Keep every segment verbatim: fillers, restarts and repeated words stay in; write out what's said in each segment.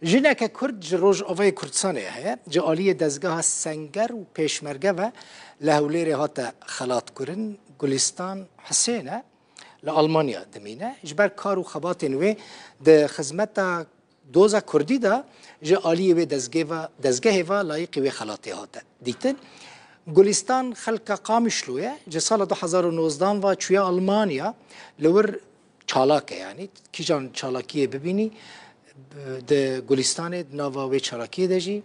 Jineke Kurd ji Rojavayê Kurdistanê heye, ji aliyê dezgeha Senger û Pêşmerge ve li Hewlêrê hate xelatkirin. Gulîstan Hisên e, li Almanya dimîne. Ji ber kar û xebatên wê di xizmeta doza Kurdî de ji aliyê wê dezgê ve, dezgehê ve layîqî wê xelatê hate dîtin. Gulîstan xelka Qamişlo ye. Ji sala du hezar û nozdan ve çûye Almanya. Li wir çalak e, yanî kîjan çalakiyê bibînî, di Gulîstanê, di nava wê çalakiyê de jî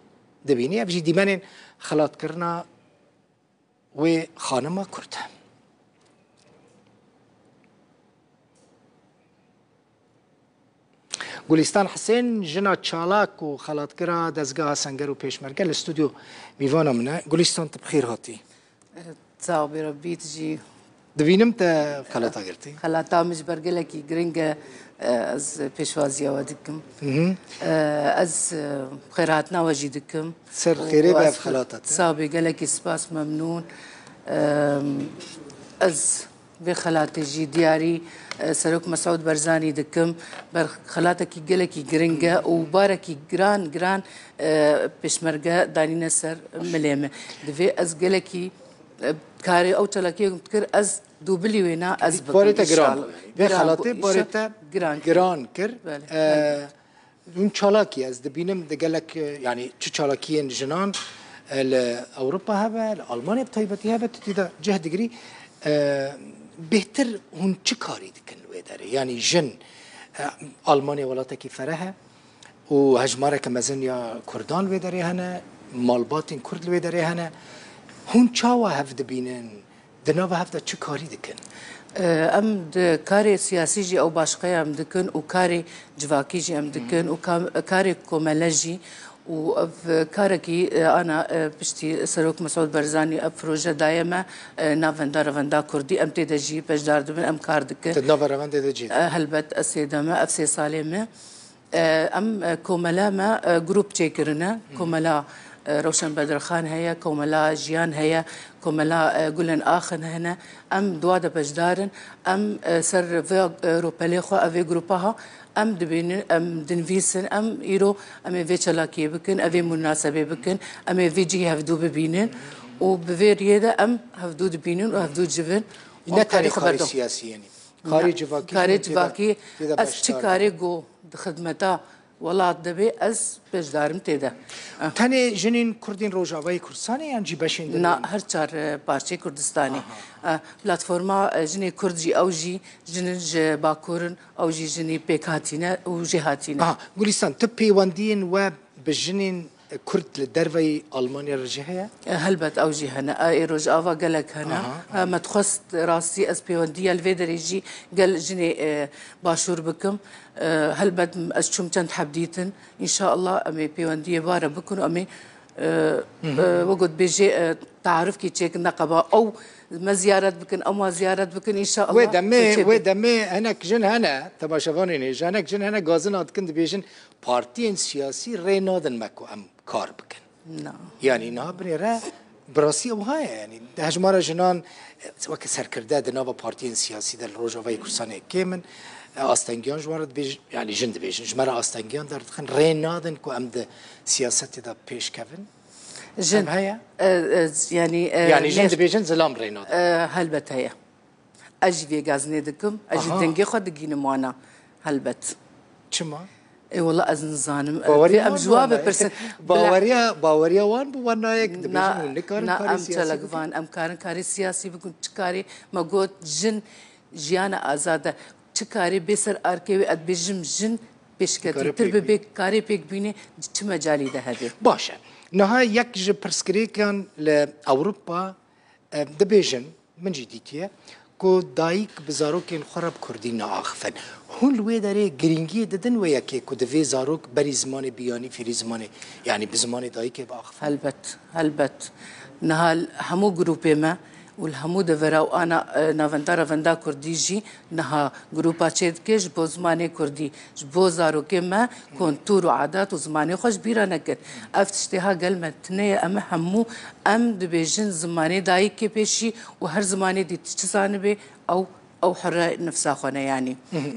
dibînî. Ev jî dîmenên xelatkirina wê xanima Kurd e. Gulîstan Hisên, jina çalak û xelatkira dezgeha Senger û Pêşmerge, li stûdyo mîvana min e. Gulîstan, tu bi xêr hatî. Sax bî Rebbî, tu jî. Dibînim te xelata girtî. Xelata min ji ber gelekî giring e, ez pêşwaziya we dikim. E, ez, e, xêrhatina we jî dikim. Ser xêrê be ev xelata te. Sax bî, gelekî spas, memnûn. E, ez vê xelatê jî diyarî, e, Serok Mesûd Barzanî dikim. Ber xelatekî gelekî giring e û barekî giran, giran, e, pêşmerge danîne ser milê min. Divê ez gelekî, e, karê ew çalakiyê ku min dikir, ez dûbilî wê na ez bikim. Barê te giran bû. Vê xelatê barê te giran kir. Belê. E, hûn çalakî, ez dibînim di gelek, e, yanî çi çalakiyên jinan, e, li Ewropa hebe, li Almanya bi taybetî hebe, tu tê de cih digirî. E, bêhtir hûn çi karî dikin li wê derê? Yanî jin, e, Almanya welatekî fereh e û hejmareke mezin ya Kurdan li wê derê hene, malbatên Kurd li wê derê hene. Hûn çawa hev dibînin? Di nava hev de çi karî dikin? Em di karê siyasî jî ew başqe em dikin û karê civakî jî em dikin û ka-, karê komele jî û ev karekî, e, ana, e, piştî Serok Mesûd Barzanî ev proje daye me, e, Navenda Revenda Kurdî, em tê de jî beşdar dibin, em kar dikin. Di nava revendê de cî. E, helbet ez tê de me, ev sê salê me. E, em, e, komela me, e, grûp çêkirine. Komela, e, Rewşen Bedirxan heye, komela Jiyan heye, komela, e, Gulen Axin hene. Em duwa de beşdar in. Em, e, ser vê, e, ropelê xwe, ev ê grûpa ha, em dibînin, em dinivîsin, em îro em ê vê çalakiyê bikin, ev ê munasebê bikin, em ê vê cihê hevdû bibînin û bi vê riyê de em hevdû dibînin û hevdû civin. Ne tenê karê siyasî yenî. Karê civakî, karê civakî, ez çi karê go di xidmeta welat de bê, ez beşdarim tê de. Ah. Tenê jinên Kurdên Rojavayê Kurdistanê yan jî beşên din? Na, her çar, e, parçeyê Kurdistanê. Aha. E, platforma, e, jinê Kurd jî, ew jî jinin ji Bakur in, ew jî jinî pêk hatîne û jê hatîne. Aha, Gulîstan, tu pêwendiyên we bi jinên Kurd li derveyî Almanya re jî heye? E, helbet ew jî hene. E, ê Rojava gelek hene. Aha, aha. E, me dixwest rastî ez pêwendiya li vê derê jî gel jinê, e, Başûr bikim. E, helbet ez çûm çend heb dîtin. Înşallah em ê pêwendiyê bare bikin û em ê, e, e, wek got bêjê, e, tarifkî çêkin neqeba ew me ziyaret bikin, em wan ziyaret bikin, înşallah. Wê demê, wê demê hinek jin hene, temaşevanên hêja, hinek jin hene gazina dikin dibêjin, partiyên siyasî rê nadin me ku em kar bikin. Na. Yanî niha binêre bi rastî ew ha ye. Yanî hejmara jinan, e, weke serkirde di nava partiyên siyasî de li Rojavayê Kurdistanê kêm in. E, astengiyan ji wan re dibêj-, yanî jin dibêjin. Ji me re astengiyan derdixin. Rê nadin ku em di siyasetê de pêş kevin. Jin. Em heye? E, e, yanî, e, yanî jin dibêjin zilam rê nadin. E, helbet heye. Ez jî vê gazinê dikim, ez jî dengê xwe digînim wana, helbet. Çima? Ê wela ez nizanim. Baweriya wan bi wan nayê. Em ji wa bipirsin. Baweriya, baweriya wan bi wan nayê, dibêjin hûn nikarin karê siyasî bikin. Na, em çalakvan, em karin karê siyasî bikin. Çi karê me got jin jiyana azad e. Çi karê bê ser arkê wê, ez dibêjim jin pêşketîtir bibe, karê pêk bîne, çi mecalî de hebe. Baş e. Niha yek ji pirsgirêkan li Ewropa, Em dibêjin, min jî dîtiye, ku dayik bi zarokên xwe re bi kurdî naaxifin. Hûn li wê derê girîngiyê didin wê yekê ku divê zarok berî zimanê biyanî, fêrî zimanê, yanî bi zimanê dayikê biaxifin? Helbet, helbet. Niha li hemû grûpê me û li hemû devera û ana, e, navenda revenda kurdî jî niha grûpa çêdike ji bo zimanê kurdî, ji bo zarokê me kontûr û adat û zimanê xwe ji bîra neket. Ev tiştê ha gel me tune ye, em hemû em dibêjin zimanê dayikê pêşî û her zimanê dî tu çi zanibê ew Ew hire nifsa xwe ne, yanî.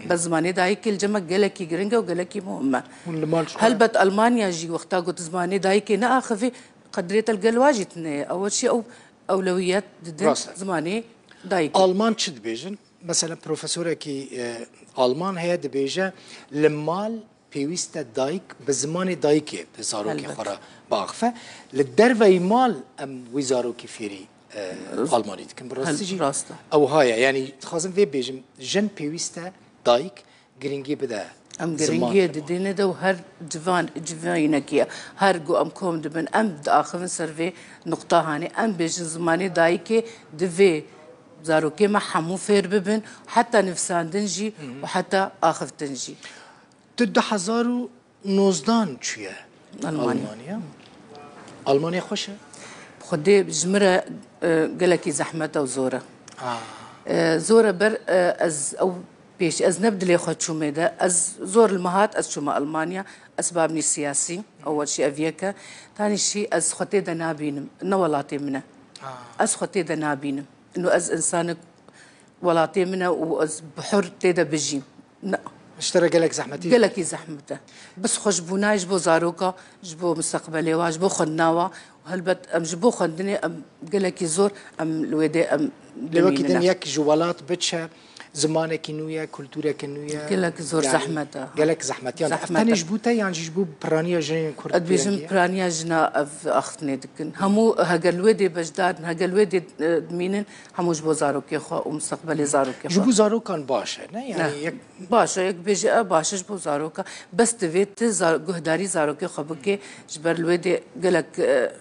Bes zimanê dayikê li cem me gelekî giring e û gelekî muhim e. Hûn li mal çi Helbet Almanya jî wexta got zimanê dayikê neaxivî, qedrê te li gel wa jî tune ye. Ew çi ew ewlewiyet didin Rast e. Zimanê dayikê. Alman çi dibêjin? Mesela profesorekî e, Alman heye dibêje li mal pêwîst e dayik bi zimanê dayikê bi zarokê Helbet. Xwe re biaxife. Li derveyî mal em wî zarokî fêrî e, Almanî dikin. Bi rastî Hel- jî rast e. Ew haya, yanî dixwazim vê bêjim, jin pêwîst e dayik giringî bide Em ziman giringiyê de. didîne de û her civan, civînekî ye. Her ku em kom dibin, em diaxivin ser vê nuqta hanê. Em bêjin zimanê dayikê divê zarokê me hemû fêr bibin, heta nivsandin jî û heta axiftin jî. Tu du hezar û nozdan çûye Almanya. Almanya. Almanya xweş e? Xwedê ji min re e, gelekî zehmet e û zor e. Ah. E, zor e ber e, ez ew pêş ez ne bi dilê xwe çûmê de. Ez zor li me hat ez çûme Almanya. Esbabnî siyasî, ewel şî ev yek e. Tanî şî ez xwe tê de nabînim. Ne welatê min e. Ah. Ez xwe tê de nabînim. Ino ez insanek welatê min e û ez bi hur tê de bijîm. Ne. Ji te re gelek zehmetî. Gelekî zehmet e. Bes xwe ji bo nayê, ji bo zaroka, ji bo misteqbelê wa, ji bo xwendina wa. Û helbet em ji bo xwendinê em gelekî zor em li wê dê em Lê wekî dimînine. din yek ji welat biçe, zimanekî nû ye, kulturekî nû ye. Gelek zor Yani, zehmet e. Gelek zehmet. Yani Zehmet tenê e. Ji bo te yan jî ji bo piraniya jinên Kurd Ez dibêjim pêngî ye? Piraniya jina ev axiftinê dikin. Hemû heger li wê dê beşdar in, heger li wê dê e, dimînin, hemû ji bo zarokê xwe û misteqbelê zarokê xwe. Ji bo zarokan baş e, ne? Yani Ne. Yek Baş e, yek bêje e baş e ji bo zaroka. Bes divê tu zar- guhdarî zarokê xwe bike, ji ber li wê dê gelek e,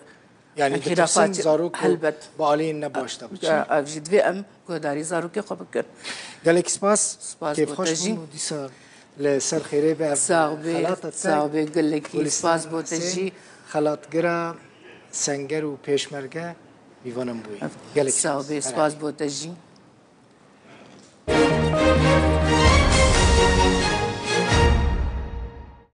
Yani Xilafat dipirsin zarok û helbet. Bi aliyên ne baş de biçin. Ya, ev jî divê em guhdarî zarokê xwe bikin. Gelek spas. Spas Kêfxweş bo te jî. bûm û dîsa li ser xêrê be ev Sax bê, xelata te. sax bê, gelekî Gulistan spas bo te Husên, jî. Xelatgira Senger û Pêşmerge mîvanan bûyî. Gelek Sax bê, spas. spas bo te jî.